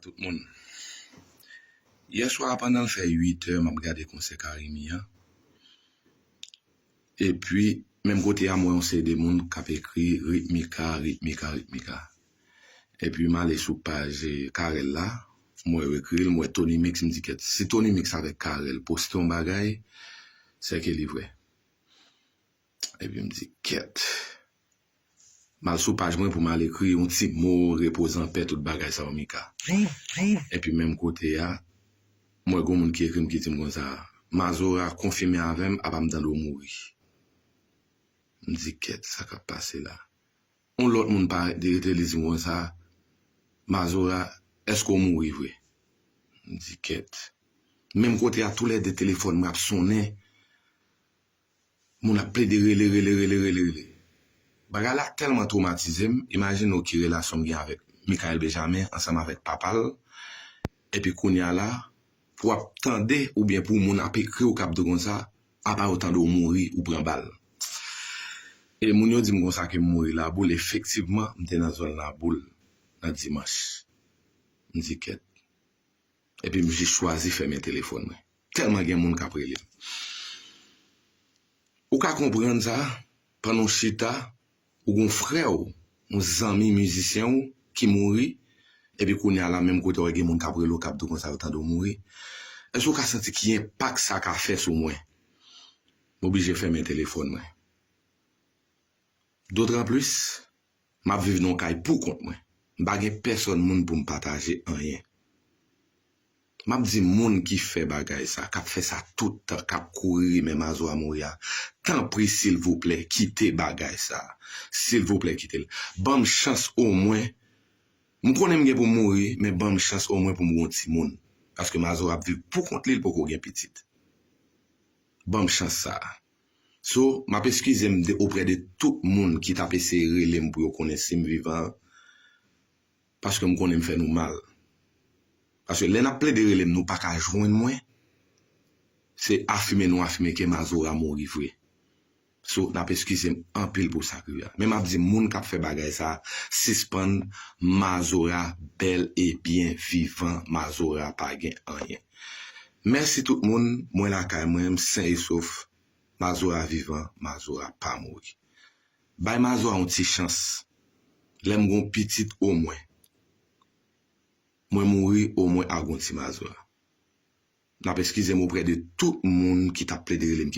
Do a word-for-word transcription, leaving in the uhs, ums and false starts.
Tout moun. Yè swa pandan l fè uit è m ap gade konsè Carimi an. Epi, menm kote a, m wè yon seri de moun k ap ekri Ritmika, Ritmika, Ritmika. Epi m ale sou paj Carel la, m wè yo ekri l, m wè Tony Mix, m di kèt. Si Tony Mix avèk Carel poste yon bagay, sèke li vre. Epi m di kèt. M al sou paj mwen pou m al ekri yon ti mo, repoze an pè, tout bagay sa yo, Mika. Epi menm kote a, m wè gon moun ki ekri m ki di m konsa, Mazora konfime avè m, apa m tande w mouri. M di kèt, sa k ap pase la? Yon lòt moun parèt de rete, li di m konsa, Mazora, èske w mouri vre? M di kèt. Menm kote a, toulède telefòn mwen ap sonnen. Moun ap plede rele, rele, rele, rele, rele. Bagay la tèlman twomatize m, imajine w ki relasyon m gen avèk Michael Benjamin ansanm avèk papa l. Epi kounye a la, pou w ap tande oubyen pou moun ap ekri w k ap di w konsa, apa yo tande w mouri, ou pran bal. E moun yo di m konsa ke m mouri Laboul, efektivman, m te nan zòn Laboul nan dimanch. M di kèt. Epi m jis chwazi fèmen telefòn mwen. Tèlman gen moun k ap rele m. Ou ka konprann sa, pandan w chita, ou gon frè w, yon zanmi mizisyen w ki mouri, epi kounye a la menm kote w gen moun k ap rele w, k ap di w konsa yo tande w mouri. Èske w ka santi ki enpak sa ka fè sou mwen? M oblije fèmen telefòn mwen. Dotranplis, m ap viv nan yon kay pou kont mwen. M pa gen pèsòn moun pou m pataje anyen. M ap di moun ki fè bagay sa, k ap fè sa tout tan, k ap kouri rimè Mazora mouri a, tanpri, silvouplè, kite bagay sa. Silvouplè, kite l. Ban m chans omwen. M konnen m gen pou m mouri, men ban m chans omwen pou m gen yon timoun. Paske Mazora ap viv pou kont li, li poko gen pitit. Ban m chans sa a. So, m ap eskize m de, oprè de tout moun ki t ap eseye rele m pou yo konnen si m vivan, paske m konnen m fè nou mal. Paske lè n ap plede rele m, nou pa ka jwenn mwen, se afime nou afime ke Mazora mouri vre. So, n ap eskize m anpil pou sa k rive a. Men m ap di moun k ap fè bagay sa a, sispann, Mazora bèl e byen vivan, Mazora pa gen anyen. Mèsi tout moun, mwen lakay mwen, m sen e sof. Mazora vivan, Mazora pa mouri. Bay Mazora yon ti chans. Lè m gon pitit omwen, mwen mouri omwen ak yon ti Mazora. N ap eskize m oprè de tout moun ki t ap plede rele m ki